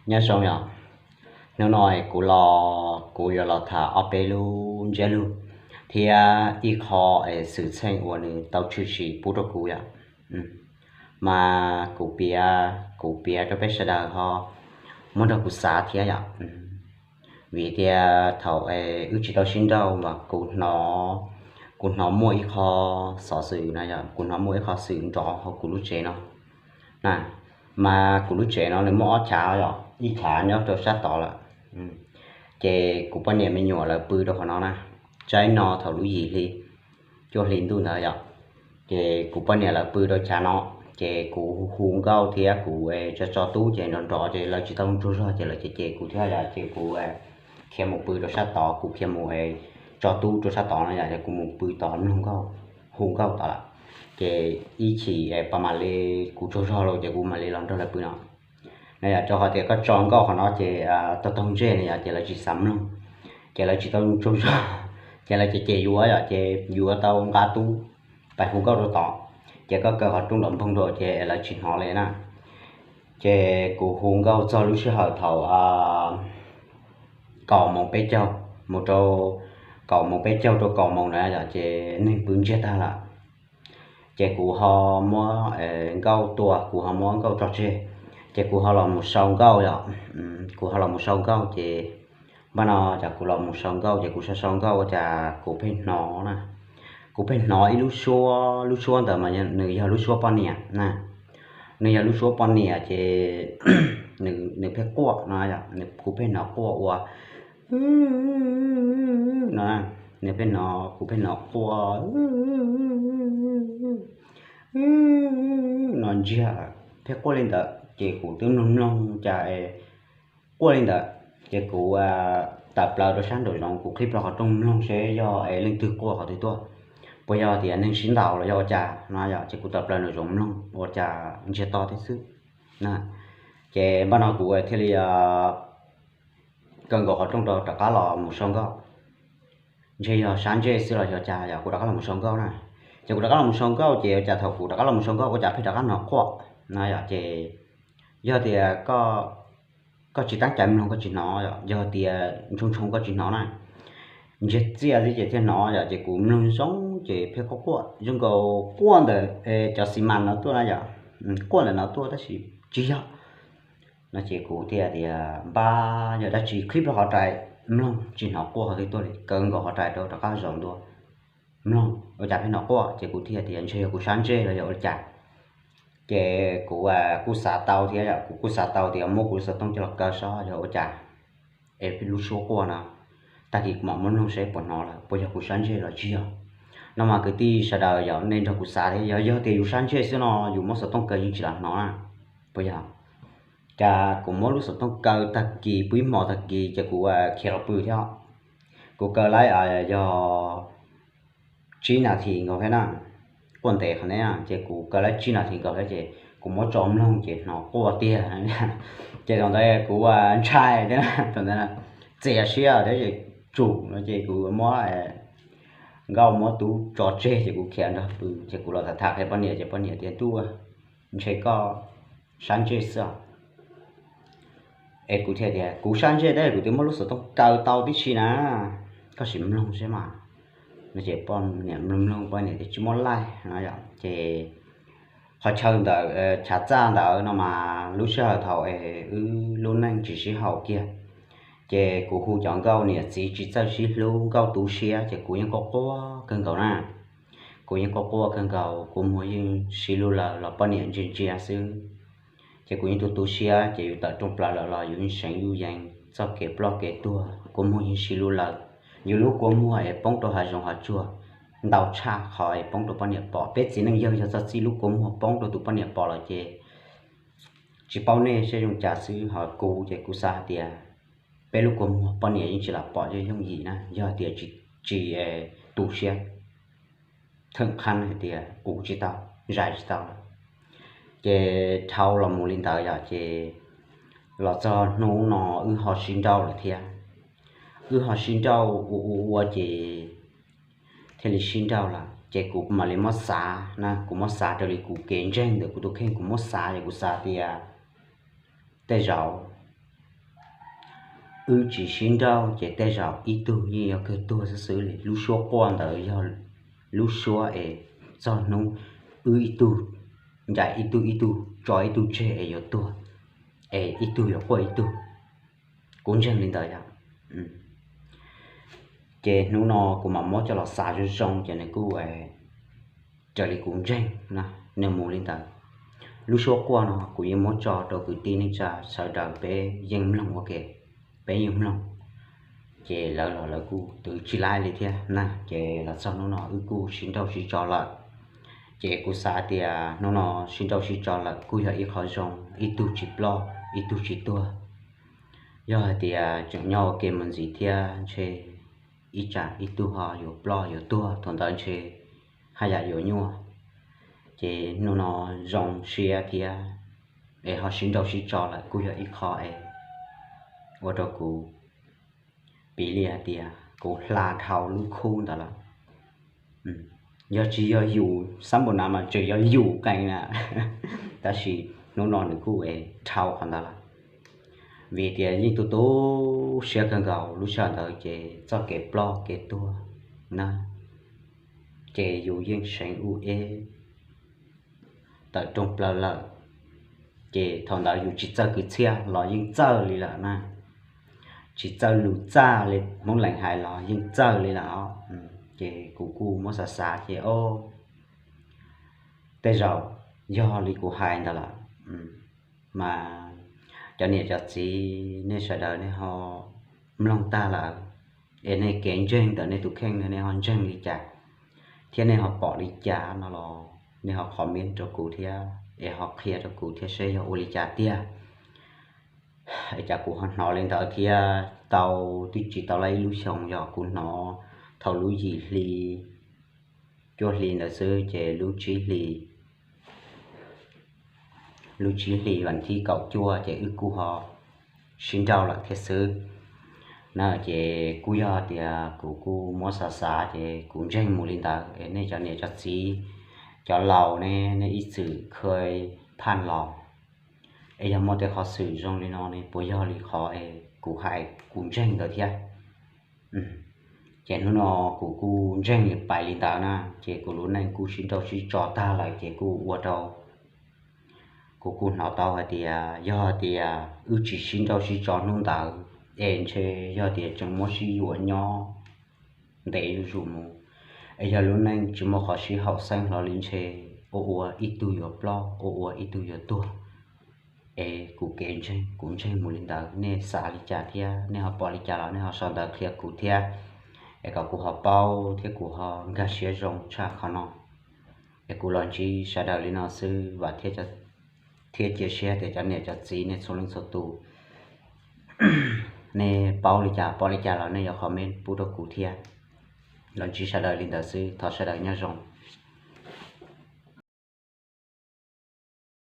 Nyob zoo yom, hnub no kuv los kuv yuav los tham ob peb lub ntsiab lus thiab ib qho xwm txheej uas nws tau tshwm sim pub rau kuv yom. Mas kuv piav, kuv piav rau peb sawv daws ho muab nrog kuv xav thiab yom. Vim tias thaum wb tsis tau sib nrauj mas kuv hnov, kuv hnov muaj ib qho xov xwm no yom, kuv hnov muaj ib qho xwm nrov hauv kuv lub tsev no na. Mas kuv lub tsev no nws muaj ob chav yom, ib chav nyob rau sab tod lawm. Ces kuv poj niam me nyuam lawv pw rau qhov no na, tsaib no thaum lub yim hli, cuaj hli ntuj ntawd yom. Ces kuv poj niam lawv pw rau chav no, ces kuv hu nkauj thiab kuv tso tso tub ces nrov nrov ces lawv tsis tau tsaug zog ces lawv cem cem kuv thiab yom, ces kuv khiav mus pw rau sab tod, kuv khiav mus tso tub rau sab tod no yom, ces kuv mus pw tod mloog nkauj, hu nkauj tod lawm. Ces ib chim pas mam li kuv tsaug zog lawm ces kuv mam li los nrog lawv pw no. No yom, rau qhov tias koj tso nkauj qhov no ces tau taug ntsej no yom, ces lawv tsis xav mloog, ces lawv tsis tau tsaug zog, ces lawv cem cem yuav yom, ces yuav tau nqa tub pais hu nkauj rau tod, ces koj kaw qhov rooj nram npoog rau ces lawv tsis hnov li na. Ces kuv hu nkauj txog lub sij hawm thaum kaum moos peb caug mus rau, kaum moos peb caug rau kaum moos na yom, ces neeg pw ntsiag tag lawm. Ces kuv ho muab nkauj tua, kuv ho muab nkauj tso tseg, ces kuv ho los mus sau nkauj yom. Kuv ho los mus sau nkauj ces npaj no cas kuv los mus sau nkauj ces kuv sau sau nkauj ua cas kuv pheej hnov na, kuv pheej hnov ib lub suab, lub suab ntawd mas nws yog lub suab poj niam na, nws yog lub suab poj niam ces nws pheej quaj no, kuv pheej hnov quaj ua no, nws pheej hnov, kuv pheej hnov quaj no ntsiag, pheej quaj li ntawd ces kuv twb mloog mloog cas quaj li ntawd, ces kuv tawm plaws rau sab nraum zoov, kuv qhib plho qhov rooj mloog seb yog es leej twg quaj qhov twg tuaj, puas yog tias neeg sib ntaus los yog ua cas no yom, ces kuv tawm plaws nraum zoov mloog ua cas ntsiag to thiab xwb na. Ces npaj no kuv thiaj li kaw nkaus qhov rooj rau rov qab los mus sau nkauj. Ntshe yog sab ntsej xwb los yog cas yom, kuv rov qab los mus sau nkauj na. Ces kuv rov qab los mus sau nkauj ces ua cas thaum kuv rov qab los mus sau nkauj ua cas pheej rov qab hnov quaj na yom, ces yog tias koj tsis teeb cai mloog koj tsis hnov, yog tias ntshoo ntshoo koj tsis hnov na, ntsiag txiaj xwb ces thiaj hnov yom, ces kuv mloog zoo ces pheej quaj quaj zoo nkaus quaj ntawm cov xi mas no tuaj na yom, quaj ntawm no tuaj tab sis tsis yog no ces kuv thiaj tias npaj yog dab tsi, qhib plho qhov rais mloog tsis hnov quaj qhov twg tuaj li, kaw nkaus qhov rais rau rov qab zaum ntua mloog ua cas pheej hnov quaj, ces kuv thiaj tias ntshe yog kuv sab ntsej los yog ua cas. Ces kuv kuj xav tau thiab yom, kuv kuj xav tau tias muab kuv lub xov tooj coj los kaw saib yog ua cas es lub suab quaj no, tag kis kuv mam muab mloog seb puas hnov lawm, puas yog kuv sab ntsej los tsis yog. No mas kwv tij sawv daws yog nej nrog kuv xav thiab, yog yog tias yus sab ntsej xwb no yus muab xov tooj kaw yeej tsis lam hnov na, puas yog? Cas kuv muab lub xov tooj kaw tag kis, pw ib hmos tag kis ces kuv khiav los pw thiab. Kuv kaw laib yog tsib nas this nkaus thiab na, quaj ntev qhov ne, ces kuv kaw laib tsib nas this nkaus thiab ces kuv muab tso mloog ces hnov quaj tiag. Ces thaum ntawd kuv ntshai thiab na, thaum ntawd txias siab thiab ces tsum no ces kuv muab nkauj muab tub tso tseg ces kuv khiav nrog pw, ces kuv los tham tham qhia poj niam ces poj niam tias ntuj, ntshe koj sab ntsej xwb os. Es kuv thiaj tias kuv sab ntsej tab sis kuv twb muab lub xov tooj kaw tau tib si na, koj sim mloog seb mas. No ces poj niam mloog mloog poj niam tias tsis muaj laij no yom, ces qhov chaw ntawd chav txaj ntawd no mas lub sij hawm thaum es wb lub neej tsis sib haum kiag, ces kuv hu cov nkauj niam txiv tsis txawj sib hlub, nkauj tu siab ces kuv yeej quaj quaj kawg nkaus na. Kuv yeej quaj quaj kawg nkaus, kua muag yeej sib lug lawm los poj niam ntsia ntsia xwb. Ces kuv yeej tu tu siab ces yus tawm rooj plaws lawm los yus yeej seev yuj yees txoj kev ploj kev tuag, kua muag yeej sib lug lawm. Yus lub kua muag es poob rau hav zoov hav tsuag ntau tshaj qhov es poob rau poj niam pom. Peb txiv neej yawg yog txog txij lub kua muag poob rau tus poj niam pom lawm ces tsis paub nej seb zoo cas xwb, ho kuv ces kuv xav hais tias peb lub kua muag poj niam yeej tsis lam pom yooj yooj yim na, yog hais tias tsis, tsis tu siab theem qhab hais tias ua tsis tau, zais tsis tau lawm. Ces dhau los mus li ntawd yom, ces los txog hnub no wb ho sib nrauj lawm thiab. Wb ho sib nrauj ua ua ua ces thiaj li sib nrauj lawm. Ces kuv mam li muab xav na, kuv muab xav raws li kuv kev ntseeg ntawm kuv tus kheej, kuv muab xav ces kuv xav tias tej zaum Wb tsis sib nrauj ces tej zaum ib tug yeej yuav kawg tuag xwb xwb li. Lub suab quaj ntawd yog lub suab es txog hnub wb ib tug ncaim ib tug, ib tug tso ib tug tseg es yuav tuag, es ib tug yuav quaj ib tug. Kuv ntseeg li ntawd yom. Ces hnub no kuv mam muab coj los xav zoo zoo ces nws kuj raws li kuv ntseeg na, nws mus li ntawd. Lub suab quaj no kuv yeej muab tso rau kwv tij neej tsa sawv daws peb yeej mloog ua ke, peb yeej mloog. Ces lawv los lawv kuj twv tsis laib li thiab na, ces los txog hnub no wb kuj sib nrauj sib tso lawm. Ces kuv xav tias hnub no sib nrauj sib tso lawm kuj yog ib qho zoo, ib tug tsis ploj ib tug tsis tuag. Yog hais tias tseem nyob ua ke mus ntxiv thiab ntshe ib tsam ib tug ho yuav ploj yuav tuag, thaum ntawd ntshe haj yam yuav nyuaj. Ces hnub no zoo siab thiab es ho sib nrauj sib tso lawm kuj yog ib qho es ua rau kuv piv li hais tias kuv hla dhau lub khub ntawd lawm. Yog tsis yog yus xab npus nav mas tseem yog yus qees na, tab sis hnub no nws kuj es dhau qhov ntawd lawm. Vim tias yeej tu tu siab kawg nkaus lub sij hawm ntawd ces txoj kev ploj kev tuag na, ces yus yeej seev ub eb tawm rooj plaws lawm. Ces thaum ntawd yus tsis txawj kwv txhiaj los yeej txawj li lawm na, tsis txawj lus txaj li Hmoob Lees hais los yeej txawj li lawm os. Ces kuv kuj muab xav xav ces o, tej zaum yog li kuv hais ntawd lawm. Mas cov niam cov txiv nej sawv daws nej ho mloog tag lawm, es nej kev ntseeg ntawm nej tus kheej no nej ho ntseeg li cas thiab nej ho pom li cas no los nej ho comment rau kuv thiab es ho qhia rau kuv thiab seb yog ua li cas tiag. Es cas kuv ho hnov li ntawd thiab, tau twb tsis tau laj ib lub xyoo yog kuv hnov thaum lub yim hli cuaj hli ntawd xwb ces lub tsib hli lub tsib hli vas thib kaum cuaj ces wb kuj ho sib nrauj lawm thiab xwb na. Ces kuj yog tias kuv kuj muab xav xav ces kuv ntseeg mus li ntawd es nej cov niam cov txiv, cov laus ne, nej ib txwm khaj phaj los es yog muaj tej qhov xwm zoo li no ne puas yog li qhov es kuv hais kuv ntseeg ntawd thiab. Ces hnub no kuv kuj ntseeg li pais li ntawd na, ces kuv lub neej kuj sib nrauj sib tso tag lawm ces kuj ua rau kuv kuj hnov tau hais tias yog tias wb tsis sib nrauj sib tso hnub ntawd es ntshe yog tias tseem muab sib yuav nyob ntev zuj zus mus, es yog lub neej tsis muaj qhov sib haum xeeb hlo li ntshe ua ua ib tug yuav ploj ua ua ib tug yuav tuag. Es kuv kev ntseeg kuv ntseeg mus li ntawd, nej xav li cas thiab nej ho pom li cas los nej ho sau ntawv qhia kuv thiab, es kom kuv ho paub thiab kuv ho nkag siab zoo tshaj qhov no. Es kuv los ntsib sawv daws li no xwb vam thiab thiab cia siab tias cov niam cov txiv nej txhua leej txhua tus nej paub li cas pom li cas los nej yuav comment pub rau kuv thiab. Los ntsib sawv daws li ntawd xwb, thov sawv daws nyob zoo.